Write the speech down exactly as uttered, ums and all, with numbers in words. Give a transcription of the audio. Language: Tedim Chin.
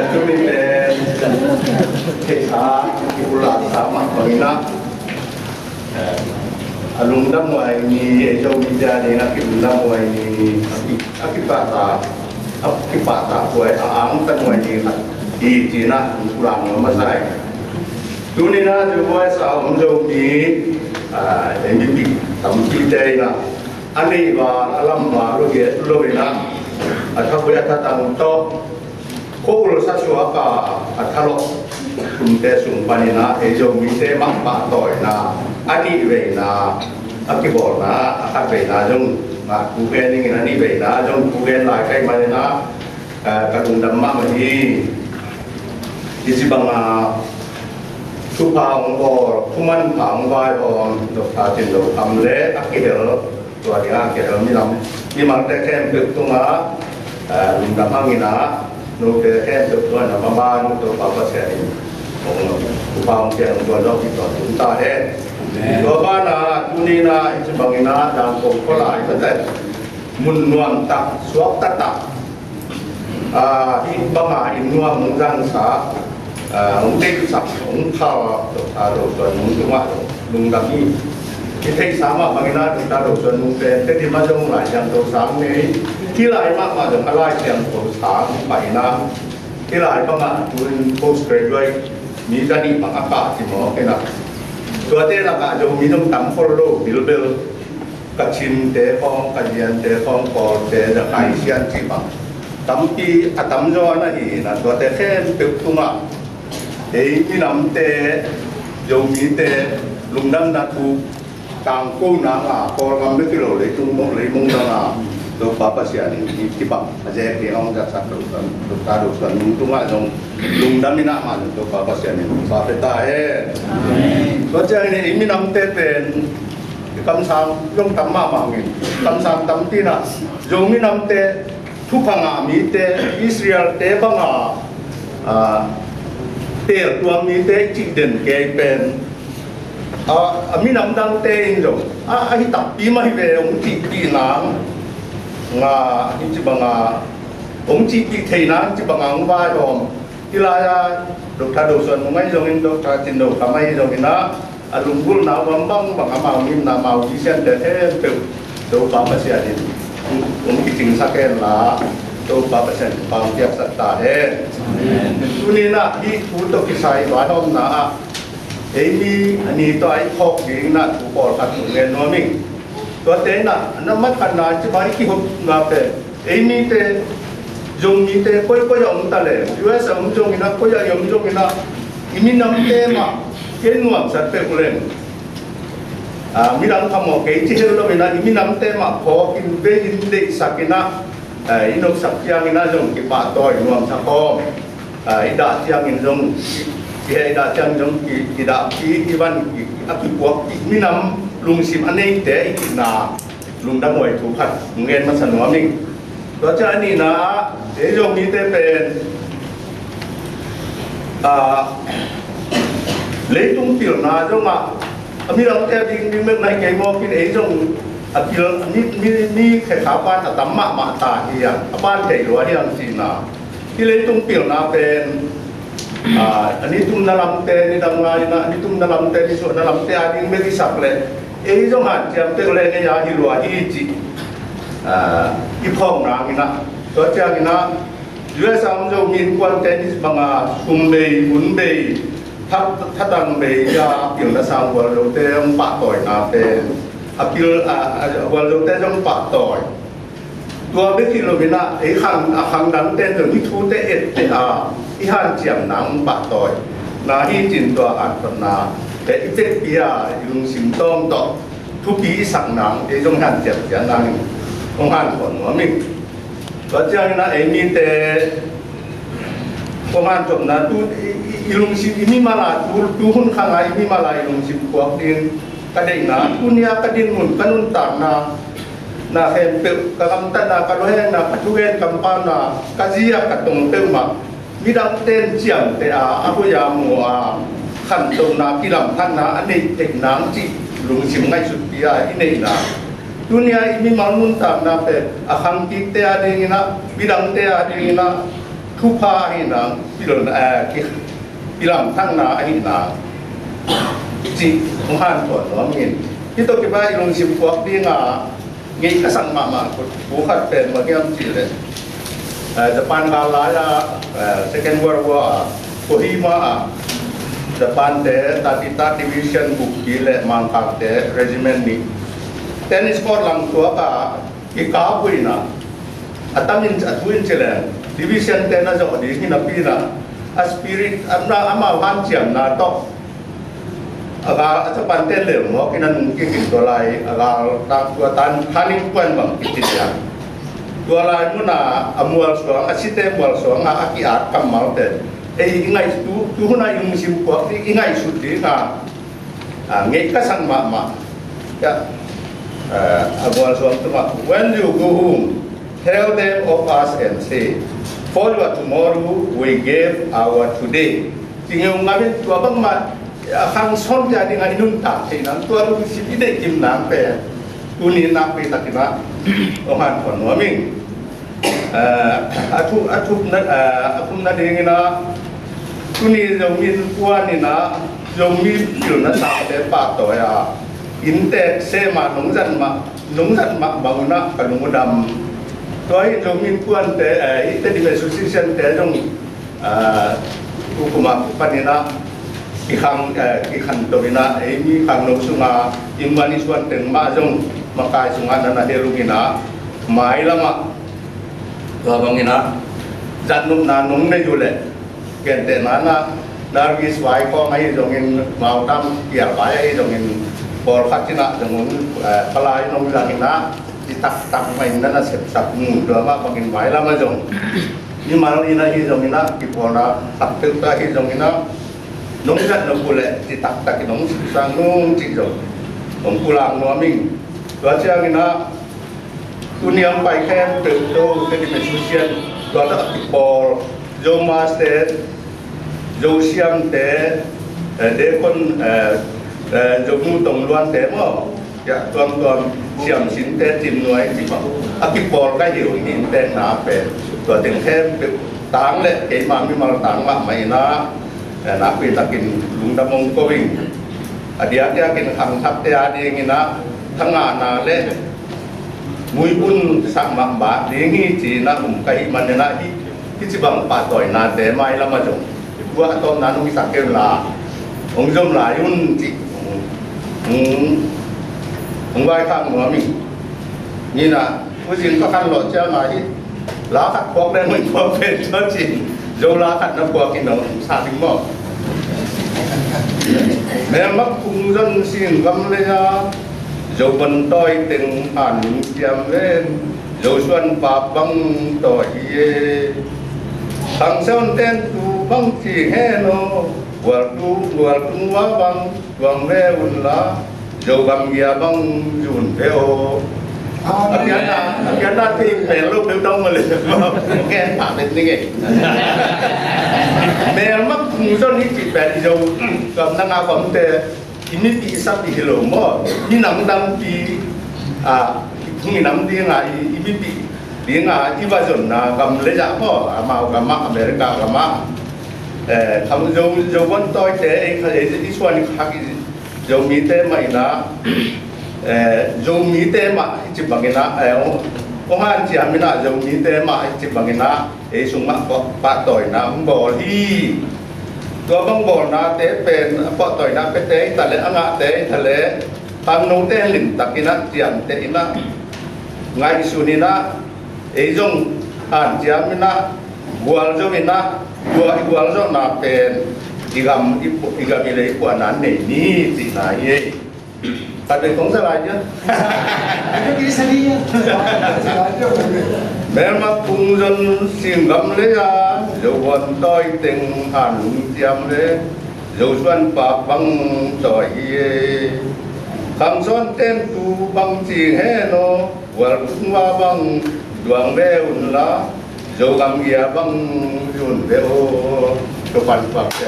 Tuni pen theihsa kibulhsa mah bangin ah, a lungdam huai ni, ei Zomite a dingin a kilungdam huai ni, a ki, a kipahtak, a kipahtak huai, a angtan huai ni khat hi ci-in ah hong pulak nuam masa hi. Tuni-in ah U S A om Zomi, a, ei mipi tampite in ah a neih val a lam val uh hi lo-in ah, a thahuai a thatang tawh khuaul sasuak a, a thalawh thumte sung panin ah ei Zomite mah pahtawina a nihveina, a kibawlna a khatveina zong ngah thu gen ning in, a nihveina zong thu gen lai ka hih manin ah, eh, ka lungdam mahmah hi. Hih ci banga thupha hong bawl, thumanpha hong vaihawm Doctor Cin Zo Kham le a kihel, tua dingin a kihel mimal, mimalte khempeuh tungah, eh, lungdam hang in ah, note khempeuh tungah na maban Topa Pasian in hong thupha hong pia, hong guan zawh kik tawntung ta hen. Amen. Tua banah tuni-in ah hih ci bangin ah Dangkong khua lai mate mun nuamtak, suakta tak, ah, hih banga inn nuam hong zangsak, ah, hong deihsak, hong phal Doctor Zo Suan Nung tungah lungdam hi. I theihsa mah bangin ah Doctor Zo Suan Nung pen Tedim ah zong Lai Siangtho sang nei, hih lai mahmah zong a Lai Siangtho sang pah in ah, hih lai bangah tu-in post graduate mi za nih bang a kah ci mawk in ah, tuate lakah Zomi zong tam khol lo, bilbel. Kachinte khawng, Kayiante khawng, Kawlte, Zakai, Sian cih bang tampi a tamzaw na hi in ah, tuate khempeuh tungah ei minamte, Zomite lungdamna thu tangkona ngah, Kawlgam bek hi lo, leitung mawh leimong dangah Topa Pasian in hih ci bang a zek ding hong zatsak Doctor Zo Suan Nung tungah zong lungdam in ah, amah zong Topa Pasian in thupha pia ta hen. Amen. Tua ciangin ei minamte pen i kamsang zong tam mahmah ing. Kamsang tampi in ah, Zomi namte, thupha ngah mite, Israel-te banga, ah, teltuam mite i cih den kei pen, ah, a minam dangte in zong, ah, ahi takpi mah hi ve hong cihpih nang, nga, hih ci banga hong cihpih thei nang, hih ci banga hong vaihawm. Hih lai-ah Doctor Zo Suan Nung ahi zongin, Doctor Cin Zo Kham ahi zongin ah, a lunggulhna uh bangbang, amau mimna, amau Christian-te khempeuh Topa Pasian in hong kicingsak hen la, Topa Pasian in thupha hong piaksak ta hen. Amen. Tuni-in ah hih thu tawh kisai vaihawmna ah ei mi a ni tawh a i phawk dingin ah thu pawlkhat hong gen nuam ing. Tuate in ah, na matkhatna, hih ci bang i kihopna pen, ei mite, Zomite, koi koi ah om ta leh, U S A om zongin ah, koi ah i om zongin ah, i minamte mah kei nuamsa peuh leng, ah, midang phamawh kei ci hel loin ah, i minamte mah phawk in, vei in, deihsak in ah, ah, i nopsak ciangin ah zong kipahtawi nuamsa khawm. Ah, i dah ciangin zong, i heh, i dah ciangin zong ki, kidahpih, i van ki, a kipuakpih minam lungsim a neite i hihna lungdam huai thu khat hong gen masa nuam ing. Tua ciang a nihna ah, ei Zomite pen, ah, leitung pilna zongah a midangte a ding ding bek na hi kei mawk in, ei zong a pil, mi, mi, mi khekhap pan a tam mahmah ta hi a, a pan thei lua hi ang cihna. Hih leitung pilna pen, ah, a nitumna lamte, nidang lai-in ah, a nitumna lamte, nisuahna lamte a ding bek i sak leh, ei zong hanciam peuh leng ei a hi lua hi cih, ah, i phawk nangin ah. Tua ciangin ah, U S A om Zomi innkuante nih banga sum bei, hun bei, that, thatang bei a pilna sang gualzote hong pahtawina pen, a pil, ah, ah, gualzote zong pahtawi. Tua bek hi loin ah, ei khang, a khang dangte in zong hih thute etteh a, i hanciam nang pahtawina hi cin, tua hanthotna te i pekpi a, i lungsim tawng tawh thupi i sak nang, ei zong hanciam ciat nang in hong hanthot nuam ing. Tua ciangin ah ei mite kong hanthotna, tu, i, i, i lungsim, i mimal a, tu, tu hun khang a i mimal a i lungsim puak ding ka deihna, tuni a ka dinmun, ka nuntakna, na khempeuh, ka gamtatna, ka luahekna, ka thugen kampauna, ka zi a ka tong peuhmah, midangte in ciamteh a, a hoih a mu a, khantohna, kilamdanna a neih theih nang cih lungsim ngaihsutpi a i neihna. Tuni a i mimal nuntakna pen a khangkikte a dingin ah, midangte a dingin ah, thupha ahihna, pilna, eh, ki, pilamthakna ahihna cih hong hanthawn nuam ing. Hih tawh kipah i lungsim puak ding a ngeih ka sak mahmah thu khat pen bang hiam cih leh, eh, Japan gal lai-a, eh, Second World War a, Kohima a, Japante thirty-third Division bukpi le Mangkangte Regiment nih tennis court lang tuak a, i kap uh in a, a tam in, a thu in ci leng Division te na zawh ding hi napi in a, a spirit, a na, amau hanciamna tawh a gal, a Japante lel mawk in a nung kik in tua lai a gal tak tua tan turning point bang kici ciang, tua lai mun a a mualsuang, a site mualsuang a a ki-at kammalte ei i ngaih, tu, tu hun a i lungsim puak ding, i ngaihsut ding a, a, ngeih ka sak mahmah. Ya. A, a mualsuang tung ah, "When you go home, tell them of us and say, for your tomorrow, we gave our today." Ci ngeu ngam in, tua bangmah a khang sawnte a ding a i nuntak theih nang, tua lungsim i deih kim nang pen tuni nakpi takin a hong hanthawn nuam ing. Eh, a thu, a thupna, eh, a thumna dingin a, tuni Zomi Innkuan in a, Zomi pilna sangte pahtawi a, inntek sem a nong zat mah, nong zat mah bang un a ka lung uh dam. Tua hi Zomi Innkuante, eh, i Tedim Association te zong, eh, tukum a kipan in a, kikhang, eh, kikhanto in a, ei mi khangno sung a, i muan i suan teng mah zong makai sung a na na hel ung in a, mailam ah tua bangin a, zatnopna nong nei uh leh, gentehna in a, Nargis Vai khawng ahi zongin, Mautam Kial Vai ahi zongin, pawlkhat in a zong, eh, palai nong zang in a, i taktak mah in na na sepsak mu, tua mah bangin mailam ah zong mimal in ahi zongin a, kipawlna tak peuhpeuh ahi zongin a, nong zatnop uh leh, i taktak in nong sepsak nung cih zong hong pulak nuam ing. Tua ciangin a, tuni a hong pai khempeuh, Tedim Association, tua tak a kipawl, Zo Master, Zo Siamte, eh, Dekon, eh, eh, Zo Nu Tong Luante maw, ya, tuamtuam, Siam Sinte, Cin Nuai, ci mah, a kipawl ka hi uh hi, inntekna pen tua teng khempeuh tang le keima mimal tang mahmah in a, eh, nakpi takin lungdam hong ko ing. A diakdiakin khangthakte a dingin a, thangahna le muibun sak mahmah ding hi ci-in a um ka hih manin a, hih, hih ci bang pahtawinate mailam ah zong, tua a tawpna nong sak kei un la, hong zom lai un ci, hong, hong vaikhak nuam ing. Ni na, U Zing ka khan lawh ciang a hih la khat puak leng hong puak pen tua cin, Zo la khat na puak in a sa ding maw? Melmak phung zon sing gam lei a, Zo bon tawi teng han lung ciam ven, Zo suan pak bang tawi hi e. Khangsawn ten tu bang ci hen aw, gual tu, gual tung wa bang tuang ve un la, Zogam gia bang zun ve aw. A pianna, a pianna thei pen lo peuh dong mah le. Gen pah bet ni ngei. Melmak phung zon hi cih pen i Zogam na ngak omte i mipih i sapih hi lo maw. Minam dangpi a, i phung i nam dinga i, i mipih dinga i va zonna gam le zah maw. Amau gamah, America gamah. Eh, kham Zo, Zo bon tawite, eh, kha, eh, i suan i khak i Zomite mah in a, eh, Zomite mah i ci bangin a, eh, hong, hong hanciam in a Zomite mah i ci bangin a, ei sung mah pah, pahtawina hong bawl hi. Tua bang bawlnate pen, pahtawina pete i ta le, a ngahte i ta le, khangnote limtakin a ciamteh in a, ngaihsun in a, ei zong hanciam in a, gualzo in a, tua i gualzawhna pen i gam i pu-, i gam i lei puahna nei ni cihna hi ei. Ka dei kong sa lai dia. Melmak phung zon sing gam lei a, Zo bon tawi teng han lung ciam le, Zo suan pak bang tawi hi ei. Khangsawn ten tu bang ci hen aw, gual tung wa bang duang ve un la, Zogam gia bang zun ve aw. Topan pak te.